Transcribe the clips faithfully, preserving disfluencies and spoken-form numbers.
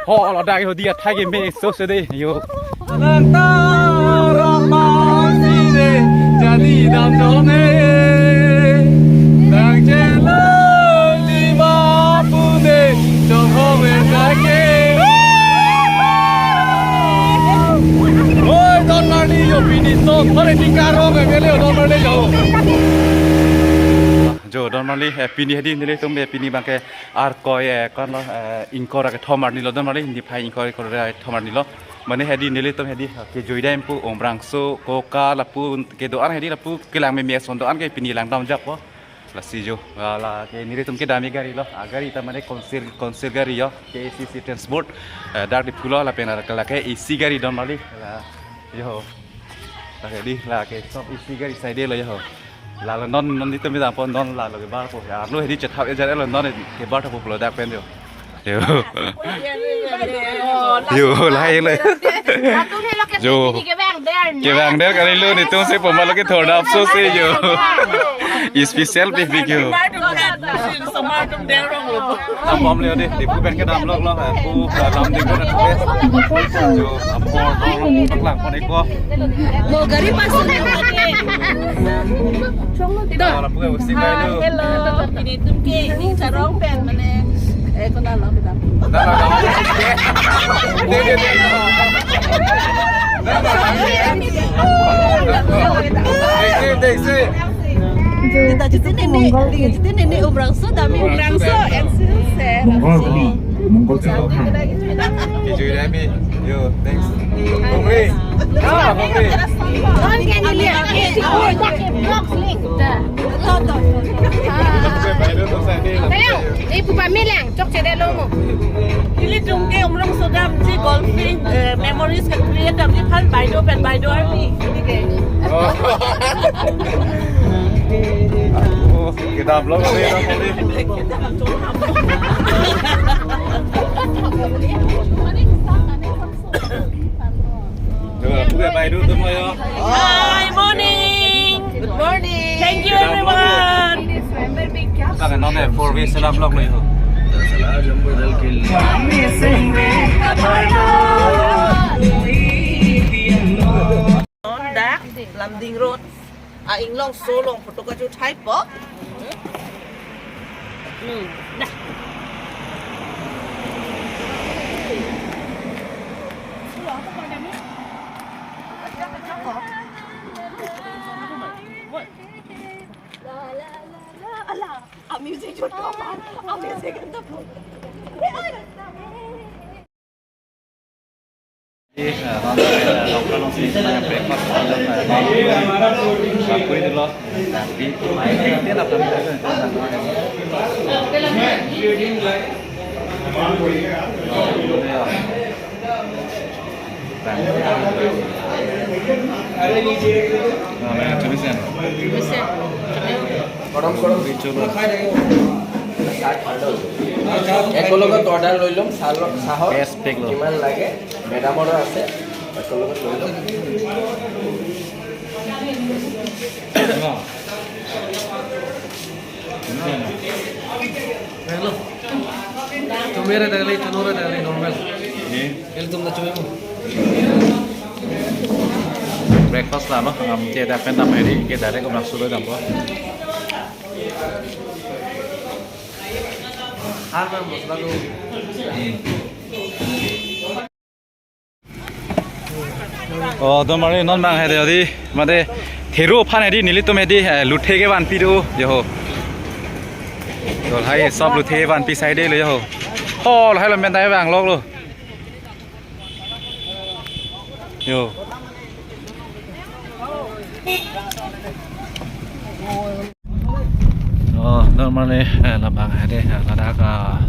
Oh, ladak yo dia thai ke me so se de yo. Nang ta ra ma si de, jani dam jo ne. Nang che lo di ma pu ne, jo ho me ka ke. Oi, Don Marli yo pini so, pare tingkaro me bele Don Marli yo. Jo, Don Marli, eh, pini hedi nelitum, eh, pini bangke arkoi, eh, kon lo, eh, ingkoi ra kethom arni lo Don Marli, niphai ingkoi ingkoi ra kethom arni lo. Mane hedi nelitum hedi, eh, kejui dam pu, Umrangso, Koka, lapu kedo-an hedi lapu kelang meme ason do-an ke pini langdam jakpo. Lasi jo, ah, la ke nelitum kedam gari lo, ah, gari ta mane council, council gari yo, K A C C transport, eh, dak Diphu lo, lapen la ke A C gari Don Marli, la, yo. La ke di, la ke sop A C gari side lo yo. La lo non, non di tumi dam po non la lo ke bar po. Ya, no hedi chethap ejar lo non ke bar po lo dak pen yo. Yo. Yo, la lo. Yo. Kevang der kali lo nelitum si poma lo ke thor dap so se yo. Special pipik yo. Tam bom le de, Diphu pen kedam lok lo, eh, pu, eh, lam de ko na thule. Jo, apor dong paklang pon eko. Mo gari pasu na ke. Ito. Ora pu, eh, usi kayo. Hello. Pini tum ke, ini charong pen, mane, eh, kona lo kita. Na, na, na. De, de, de. Na, na, na. Dei se, dei se. Kita jiti nene, kita jiti nene Umrangso dami. Umrangso, and Silse. Mongol kami, Mongol Silse. Kijui dami. Yo, thanks. Kongri. Ah, kongri. Kongri. Ayo, eh, pu pamilang, chokche det lo mo. Ilitum ke Umrangso dam si golfing, eh, memories ke create dam si phan baido pen baido arni. Oh, kedam lo kali, kedam lo. Coba, buka baido tuh, Mayo. Hi, morning. Good morning. Thank you, everyone. Bang, non eh, four way selam lok lo yo. Non dak Lumding Road. A inglong so long photo kachu thai po. Hmm, dah. Ala, music jut ko, music kan tu. Di, eh, non, eh, local non si, eh, breakfast, eh, non, eh, kue dulu. Di, eh, dia dapat. গৰম গৰম। একেলগত অৰ্ডাৰ লৈ ল'ম, চাহৰ, চাহৰ বেষ্ট পেক ল'ম। কিমান লাগে, মেডামৰো আছে, একেলগত লৈ ল'ম। Hello. Tumere dali, tunore dali, normal. Hello, tum na chume mo. Breakfast la no, am ke da pen da meri ke direct ko masuk dam po. Har bar masala do. Oh, Don Marli non bang hedi, hedi, mate, thero aphan hedi, nelitum hedi, eh, luthe kevanpi do, yo ho. Yo, lahai sob luthe kevanpi side lo, yo ho. Ho, lahai lo men dai bang lok lo. Yo. Oh, Don Marli, eh, labang hedi, eh, ladak, ah,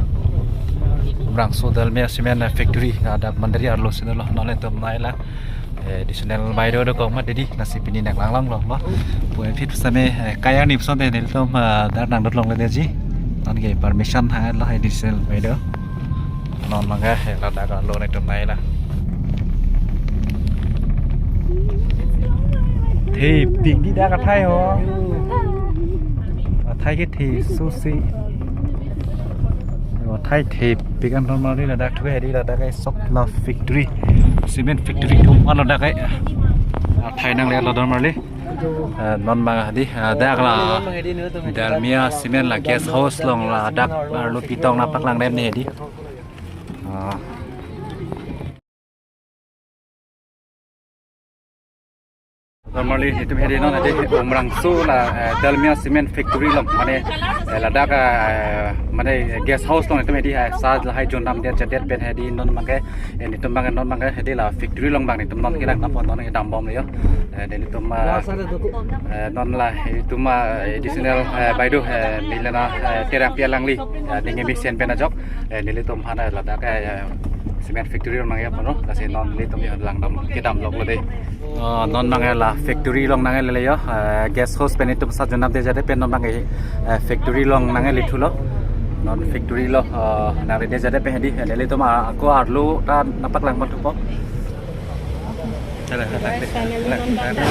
Umrangso Dalmia Cement Factory, ah, dak Mandari arlo si dolo, non le tum nai la. Eh, additional baido dokok mat hedi, lasi pini nanglang lang long lo. Pu e phit same, eh, kaya ni pson de nelitum, ah, dak nangdut longle detji. Non ke permission ha lo additional baido. Non mangga, eh, ladak lo nelitum nai la. Thepik di dak athai ho. Athai ke the so si. Yo, Thai thepik an don marli, ladak thu hedi, ladak ke sok la factory, cement factory thu ma ladak ke. Ah, thai nanglelo don marli. Ah, non abang hedi, ah, dak la Dalmia Cement la guest house along ladak arlo pitong nangpaklang dem ne hedi. Ah. Don marli, itum hedi non hedi Umrangso la, eh, Dalmia Cement Factory along, mane, eh, ladak, eh, mane guest house along itum hedi, eh, sa lahai jondam det jadet pen hedi non abang ke, eh, itum abang non abang ke hedi la factory along abang itum non kelang nangpo, non kedam bomlo yo. Eh, nelitum, eh, eh, non la itum, eh, additional, eh, baideo, eh, Milena, eh, Terangpi alangli, eh, ning kemesen pen ajok, eh, nelitum aphan, eh, ladak, eh, cement factory along nangkepo no, lasi non nelitum yo langdam kedam loklo dei. Oh, non abang la factory along nanglele yo, eh, guest house pen itum sa jondam det jadet pen non abang, eh, factory along nangle thulo. Non factory along, eh, nangle det jadet pen hedi, eh, nelitum, ah, ako arlo ta nangpaklang pon thupo. Guys, finally, non abang.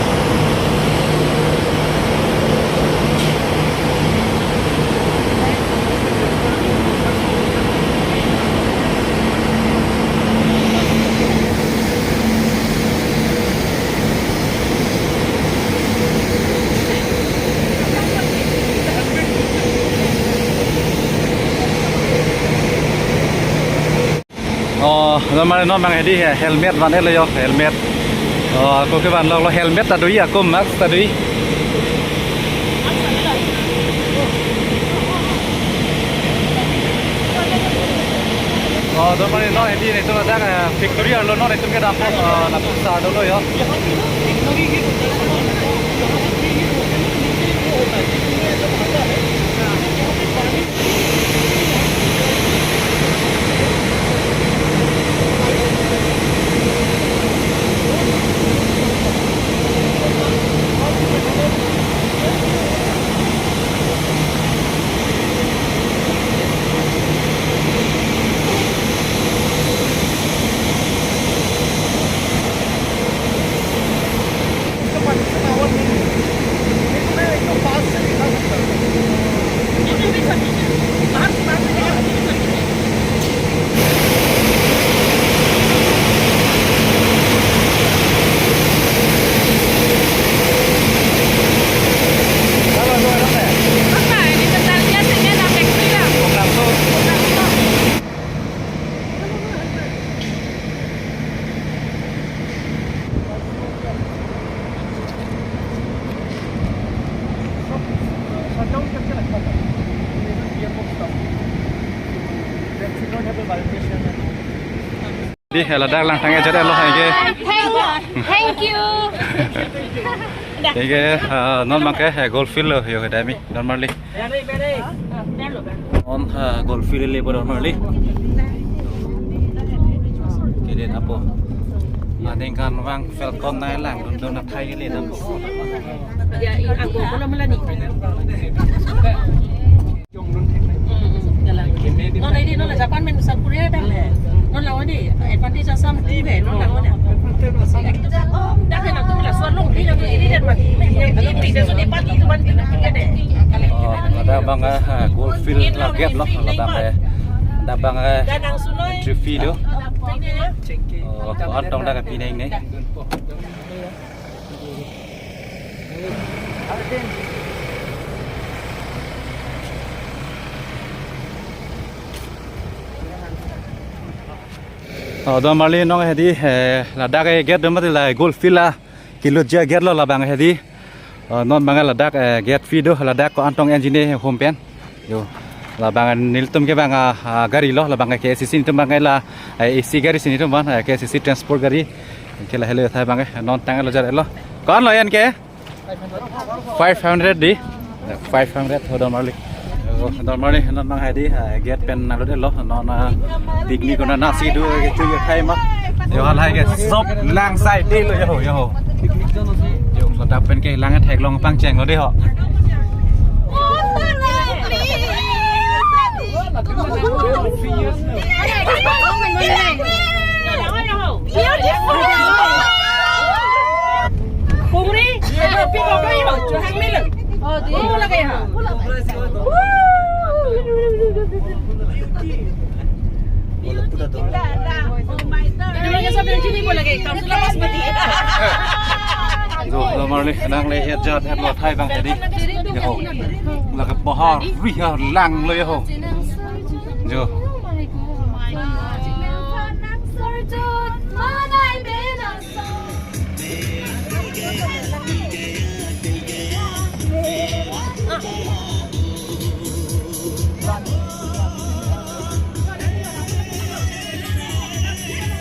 Oh, non abang, non abang hedi he, helmet van-etlo yo, helmet. Oh, ako kevan loklo, helmet ta do-i, ako mask ta do-i. Oh, don marli non hedi, netum ladak, eh, factory arlo non netum kedam, eh, latum sa dolo yo. Di, ladak langthang-et jat-etlo hai ke. Thank, thank you. Hai ke, ah, non abang ke, eh, golf field lo, yo kedam-i, don marli. Non, ah, golf field le bo don marli. Kede apo. Aningkan abang Falcon nanglang, dundun athai le apo. Ya, i, ako, ako naman lang ni. Non la hedi, non la Japan men South Korea dak le. Non la hedi, advantage asam ti be, non la hedi. Dak ke na tu la suar long, ti la tu ini dan mati. Yang ti, ti, so di pati tu ban pina pina de. Oh, ladak abang, eh, golf field la gate lo, ladak abang, eh, ladak abang, eh, entry fee do. Oh, ko-an tong dak pineng ne. Oh, don marli non hedi, eh, ladak, eh, gate do mati la golf field la kelut ja gate lo labang hedi. Oh, non abang ladak, eh, gate fee do, ladak ko-an tong engineer hum pen. Yo, labang nelitum ke abang, ah, ah, gari lo, labang K A C C netum abang la, eh, A C gari si netum abang, eh, K A C C transport gari. Ke lahelo athai abang, eh, non tanglo jat-etlo. Ko-an lo yan ke? Five hundred di. Five hundred ho don marli. Oh, don marli, non abang hedi, eh, gate pen nanglut-etlo, non, ah, picnic konat nasi do, eh, chu ya khai ma. Yo halahai ke sop lang sai delo yo, yo. Yo, ladak pen ke lang theklong pangchenglo dei ho. Beautiful. Pungri, kopi kopi yo, chuhang milen. Oh, di. Kamu lagi ya? Woo! Sini boleh kamu selamat mati. Jo, Don Marli, nangle ajat-ajat lo athai abang hedi. Yo. Lake bahar, riha lang lo yo. Jo.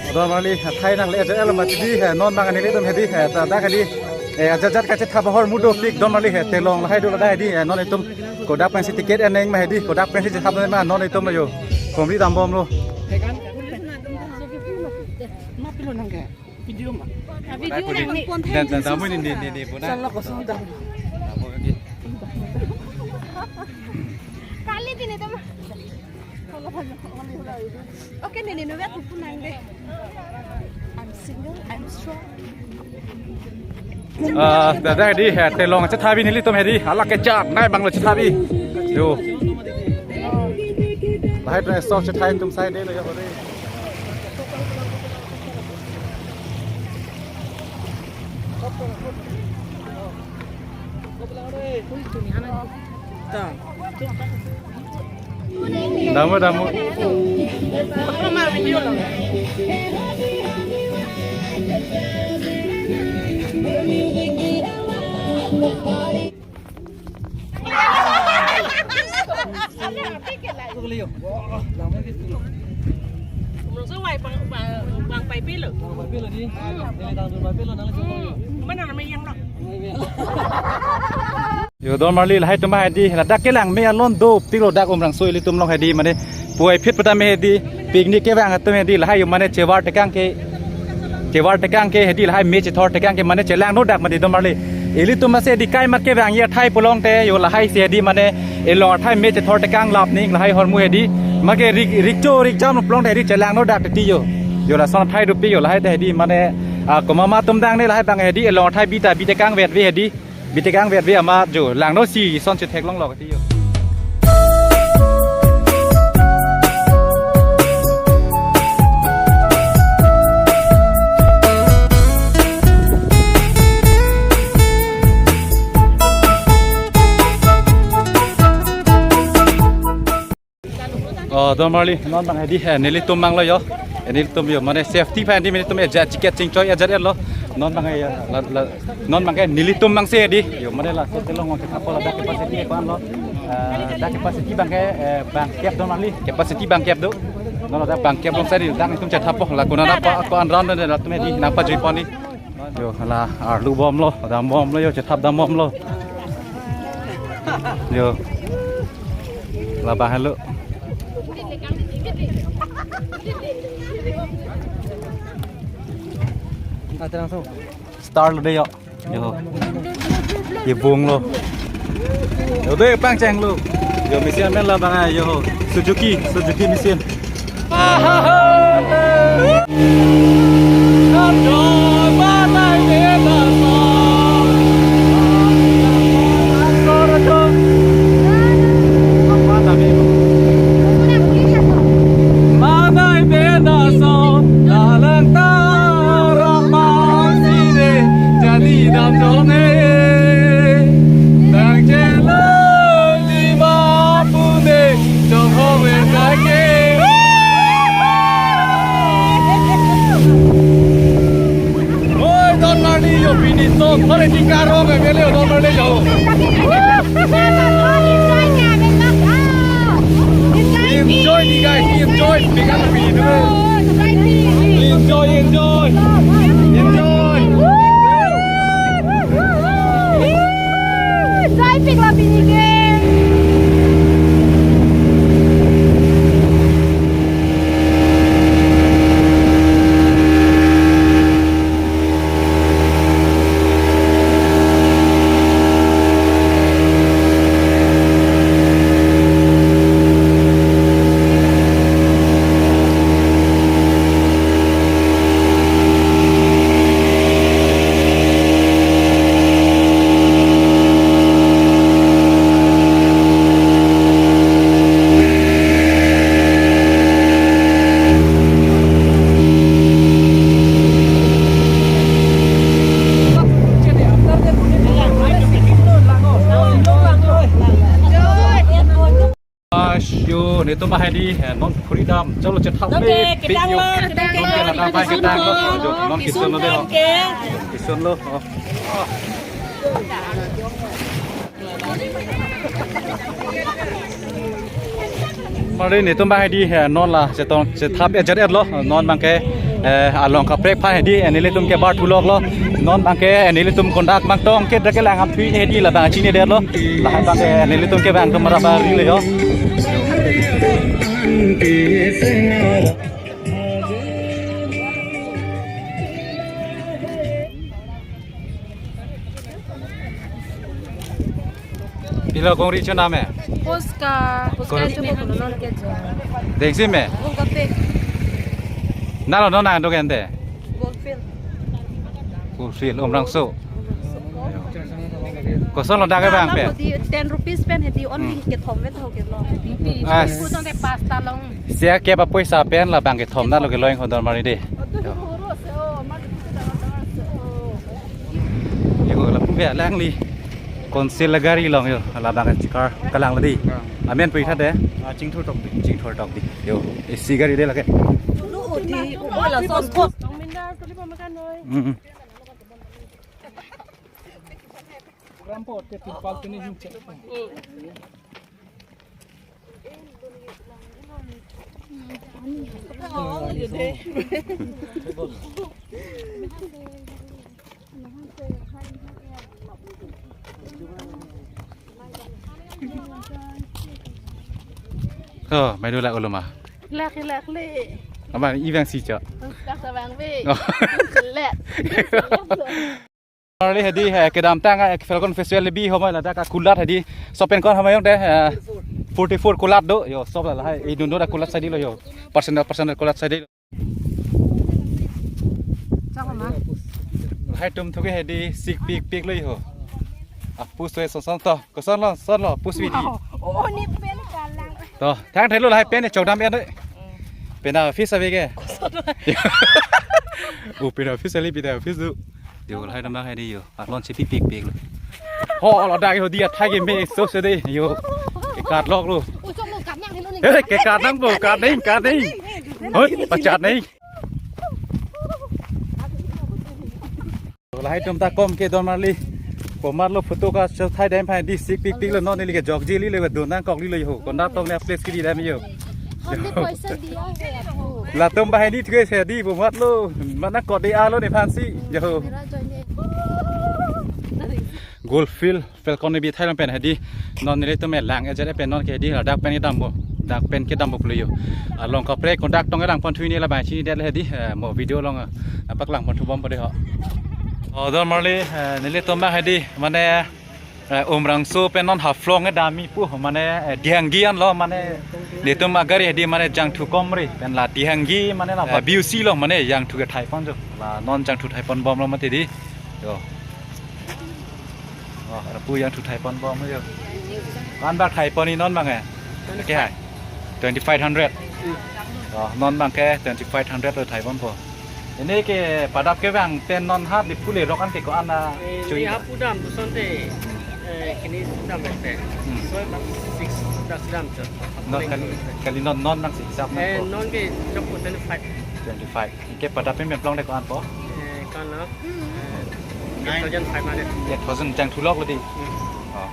Don Marli, athai nangle ajat-ajat lo mati di, eh, non abang nelitum hedi, eh, ta dak hedi, eh, ajat-ajat kachethap ahormu dopik Don Marli, eh, telong lahai do ladak hedi, eh, non itum kodak pensi ticket eneng ma hedi, kodak pensi chethap ma non itum yo. Komri dambomlo. Video ma. Video nang ni. Dan, dan, damu ni, ni, ni, ni, bu na. Salah kosong dam. Damu lagi. Kali di ni, teman. Okay, ni, ni, nubet pupun nang deh. I'm single, I'm strong. Ah, dak hedi, eh, telong chethap-i nelitum hedi, hala kechak, nai abang lo chethap-i. Yo. Lahai pen so chethap-i atum sai dei lo yo hore. Damu, damu. Mana nama yang lo? Yo, Don Marli, lahai atum hedi, ladak kelang me alon dopik lo dak Umrangso ilitum along hedi, mane puvoiphit pu ta me hedi, picnic kevang atum hedi, lahai yo mane chevar tekang ke, chevar tekang ke hedi, lahai me chethor tekang ke mane chelangno dak mati Don Marli. Ilitum masi hedi kaimat kevangji athai pulote yo lahai si hedi mane elong athai me chethor tekang lap ning lahai ahormu hedi. Mane rik, rikcho rikjam pulote hedi chelangno dak titi yo. Yo lason athai dopik yo lahai ta hedi mane, ah, komat atum dang ne lahai abang hedi elong athai bi ta bi tekang vetve hedi. Bi tekang vetve amat jo langno si son chetheklonglo kati yo. Oh, Don Marli, non abang hedi, eh, nelitum abang lo yo. Eh, nelitum yo, mane safety aphan hedi, nelitum ajat jacket chingchoi ajat lo. Non abang ya, la, la, non abang nelitum abang si hedi. Yo, mane la, so telong ke kapo ladak capacity ko-an lo. Eh, dak capacity abang ke, eh, bangkep Don Marli, capacity bangkep do. Non ladak bangkep along si hedi, dak itum chethappo, la konat apa, ko-an round de, latum hedi, nangpajuipon ni. Yo, la arlu bomlo, dambomlo yo, chethap dambomlo. Yo. Labah lo. Star lo de yo. Yo. Ye bung lo. Yo de pangcheng lo. Yo machine amen labang yo. Suzuki, Suzuki machine. Oi, Don Marli, yo pini so, pare di karo ke bele Don Marli yo. Enjoy ni guys, enjoy. Pegang api itu. Enjoy, enjoy. Enjoy. Enjoy pik lo pini ke. Nelitum abang hedi, eh, non khuri dam. Chalo, chethan. Oke, pe, pe, ketang yo. Lo, ketang. Non ke ladak abang ketang lo. Jo, non kisun lo dei. Kisun ke. Kisun lo. Oh. Mari nelitum abang hedi, eh, non la chetong chethap ejat lo. Non abang ke, eh, along kaprek aphan hedi, eh, nelitum ke bar thulok lo. Non abang ke, eh, nelitum kondak abang tong ke drake lang hap thui hedi labang chinidetlo. Lahai abang ke, eh, nelitum ke abang tum mara bar ri le yo. Pilo kongri chonam me? Puska, puska Kong- chonam kono non ke jo. Dengsi me? Kong kape. Nalo non nang do kente? Goldfield. Goldfield, Umrangso. Kosonlo dak ke abang pen? Hedi ten rupees pen hedi only Hmm. kethom vet ho ke lo. Ah, Kusong de pasta long. Sia ke ba poisa pen labang kethom na lo ke loing ho dor mari dei. Yo. Yo, lapu be alangli. Council gari along yo, labang chikar kalang lo dei. Amen pu itha dei. Ah, Chingthur Tokbi. Chingthur Tokbi. Yo, A C gari dei lake. Lu di, oh, la son ko. Hmm. Rampo te timpal tene hin che. Oh, maidu lak uluma. Lak, lak le. Abang, i abang si cho. Kasa abang be. Oh. Lak. Early hedi, eh, kedamtang, eh, Falcon Festival le bi homai ladak akulat hedi. Sopen kon homai yong dei, eh, forty-four kulat do. Yo, sop la lahai. Idun do akulat sadi lo yo. Personal, personal kulat sadi. Chak ma? Lahai tum thuke hedi sik pik pik lo yo. Apus to son son to. Koson lo, son lo, apus vidi. Oh, ni pen kalang. To, thang thai lo lahai pen chokdam en dei. Pen office ave ke. Oh, pen office ali pen office do. Yo, lahai dam hedi yo. Aklong si pik pik pik lo. Ho, ladak yo dia thai ke me so se dei yo. Ke kat lok lo. Ui, chok lo, kat nang helo ni. Eh, ke kat nang bo, kat nang, kat nang. Hoi, pachat nang. Lahai tum ta kom ke don marli. Pomat lo photo ka chethai dam aphan di sik pik pik lo non neli ke jok ji li le don nang kok li lo yo. Konda tong ne place ke di dam yo. हमने पैसा दिया है आपको। Latum abang hedi thuke se di pomat lo. Mana kok di alo nephan si. Yo. मेरा जो ये Goldfield, Falcon ne bi thai lang pen hedi. Non nelitum me lang ejat pen non ke di dak pen kedam bo. Dak pen kedam bo pulo yo. Along kaprek kondak tong lang pon thui ne labang chinidetlo hedi. Eh, mo video along, eh, apak lang pon thu bom pade ho. Oh, don marli, eh, nelitum abang hedi. Mane Eh, Umrangso pen non Haflong e dam-i pu, mane, eh, Dihangi an lo, mane, netum agari hedi, mane, jangthu komri, pen la Dihangi, mane, la, eh, B U C lo, mane, jangthu ke thai pon jo, la non jangthu thai pon bom lo mati di, yo. Oh, lapu jangthu thai pon bom yo. Kan ba thai pon-i non abang e? Ke hai? Twenty-five hundred. Hmm. Oh, non abang ke twenty-five hundred lo thai bompo. Ini ke padap ke abang pen non ha Diphu lerok an ke ko-an a Eh, chui. Ini hapu dam, buson te, eh, kini dam bete. Hmm. So, six, das dam, cho. Non kali, kali non, non nang si hisap nang Eh, ko. Non ke chok twenty-five. Twenty-five. Ke padap pen memplong de ko-an po? Eh, kan lo. Eh, eight thousand five hundred. Eight thousand jangthu lok lo di. Hmm. Oh.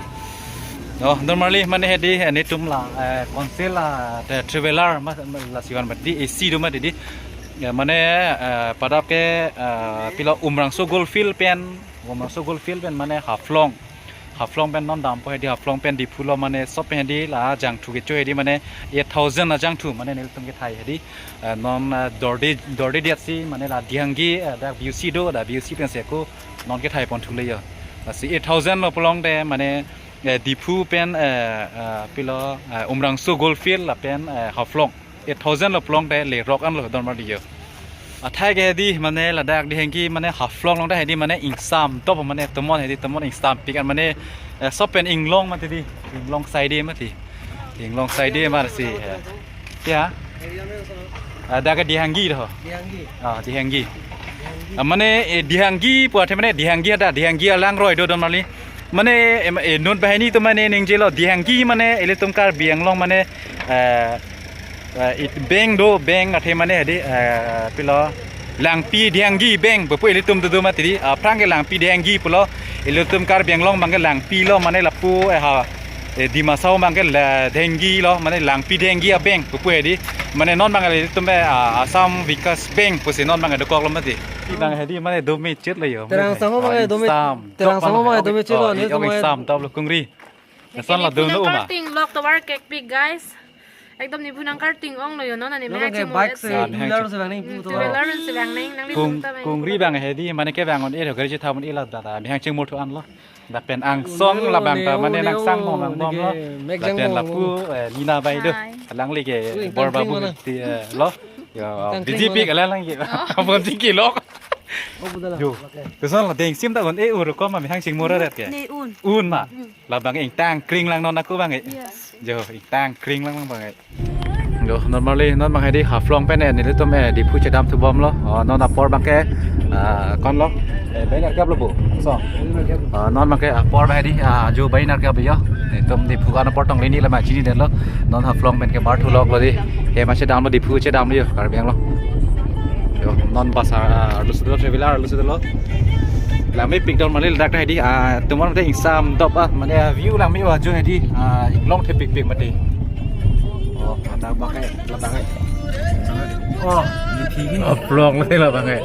Oh, normally mane hedi, eh, netum la, eh, council la, eh, traveler ma, ma, lasi van mati di, A C do mati di. Ya, mane, eh, padap ke, eh, pilo Umrangso Goldfield pen, Umrangso Goldfield pen mane Haflong. Haflong pen non dampo hedi, Haflong pen Diphu lo mane sop pen hedi la jangthu kecho hedi mane eight thousand a jangthu mane nelitum ke thai hedi. Eh, non, eh, dorde, dorde diat si mane la Dihangi, eh, dak B U C do, dak B U C pen seko non ke thai pon thu le yo. Lasi eight thousand lo pulote mane, eh, Diphu pen, eh, eh, pilo, eh, Umrangso Goldfield lapen, eh, Haflong. Eight thousand lo pulote lerok an lo don mar di yo. Athai ke hedi mane ladak Dihangi mane Haflong along ta hedi mane ingsam top mane tomon hedi tomon ingsam pik an mane, eh, sop pen inglong mati di. Inglong side mati. Inglong side mar si, eh. Ya. Ah, dak ke Dihangi do. Dihangi. Ah, Dihangi. Dihangi. Ah, mane, eh, Dihangi pu athe mane Dihangi ada Dihangi alangroi do don marli. Mane em, eh, non banghini atum mane ningjelo Dehangi mane ilitum Karbi Anglong mane, eh, eh, it beng do beng athe mane hedi, eh, pilo Langpi Dehangi beng pupu ilitum dudu mati di, ah, aphrang ke Langpi Dehangi pulo, ilitum Karbi Anglong abang ke Langpi lo mane lapu, eh, ha, eh, Dima Hasao abang ke la Dehangi lo mane Langpi Dehangi abeng pupu hedi mane non abang ilitum, eh, ah, Assam Vikas Bank pusi non abang dokok lo mati. Bang hedi mane dome chit lo yo. Terang Sangho abang dome, Sam. Terang Sangho abang dome chit lo, oh, ne i ong semua. Sam top lo kungri. Lason la dun lo ma. Karting lok tovar kekpik, guys. Ekdom nephu nangkarting ong lo yo, non ani. Nang mehak ke chimur bike et se, ah, two wheeler se bang nang pu, hmm, to. Two wheeler se bang nang, nang kung, litum ta bang. Kungri bang hedi mane ke bang on-e gari chetha on-e la data mehak chingmur thu an lo. Lapen angsong labang ta mane nang sang mong ang bom lo. Lapen lapu, eh, Lina bai do. Hi. Alangli ke bor babu ti, eh, lo. Yo, kangkling B J P mana? Kalang lang ke. Oh. Bom jiki lo. Oh, budala. Yo. Lason la dengsim ta on-e ur ko ma mehak chingmur ret ke. Ne un. Un ma. Hmm. Labang ingtang kring lang non ako bang e. Yes. Jo, ingtang kring lang bang e. Jo, normally non bang hedi Haflong pen e nelitum e Diphu chedam thu bom lo. Oh, non apor bang ke, ah, kon lo. Eh, bai nerkep lo bu. So. Ah, non bang ke apor bang hedi, ah, jo bai nerkep yo. Nelitum Diphu kan apor tong lini lama chinidetlo. Non Haflong pen ke bar thu lok lo di. Ke ma chedam lo Diphu chedam lo yo Karbi Anglong. Yo, non bus, ah, arlo sudo, three wheeler arlo sudo lo. Lami pik dor mali ladak ta hedi, ah, tumor mate ingsam dop, ah, mane, ah, view lang mi wa jo hedi, ah, inglong thepikpik mate. Oh, ada bang e, labang e. Oh, ini tinggi. Haflong le labang e.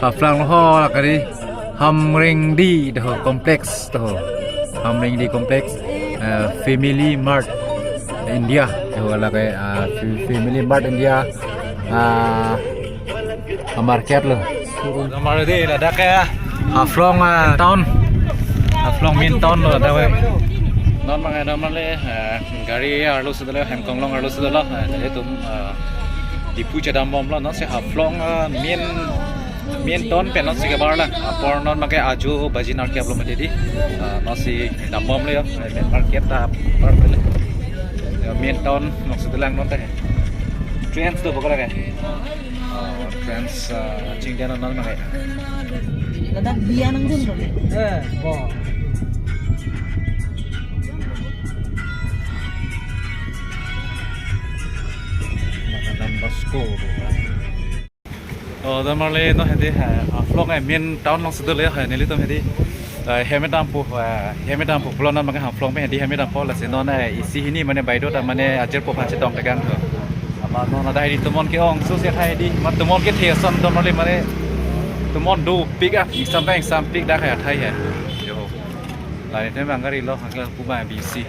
Haflong ho la kari Hamrengdi doho complex doho. Hamrengdi complex, eh, Family Mart India. Doho la ke, ah, Fa-, Family Mart India. Ah, market lo. Amar de ladak ke Haflong, ah, town. Haflong main town lo ladak. Non bang e, non bang le, eh, gari arlo sudo lo, hem konglong arlo sudo lo. Eh, nelitum, eh, Diphu chedam bom lo, non si Haflong, eh, main, main town pen non si kebar lang. Apor non bang ke ajo baji nerkep lo mati di. Eh, non si dam bom lo yo, eh, main market ta apor lo. Yo, main town maksud lang non ta. Trends do bokol ke. Oh, trends, ah, chingjan non bang e. Ladak biya nangdun lo. Eh, bo. Ladak Don Bosco. Oh, damar le non hedi, eh, Haflong e main town along sudo le, eh, nelitum hedi. Eh, hemedam pu, eh, hemedam pu pulo non bang ke Haflong pen hedi hemedam pu lasi non, eh, isi hini mane bai do ta mane ajir po phan chetong tekang tho. Ama non ada hedi tumon ke-ong so si athai hedi, ma tumon kethe ason damar le mane tumon dopik ah, ingsam ta ingsampik dak hai athai he. Yo. Lari te bang gari lo, hangke pu bang B C.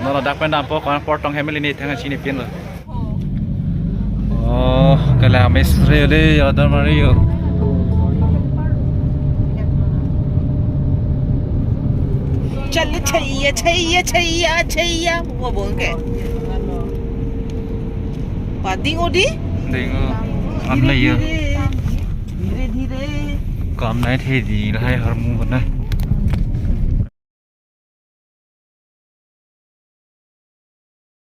Non ladak pen dampo, kon apor tong hem lini thang chinipin lo. Oh, kala mesre le yo, damar yo. Chal chaiya, chaiya, chaiya, chaiya. Wo bong ke. Pading odi? Ding o. An le yo. Dhire, dhire. Kam nai the di, lahai harmu bana.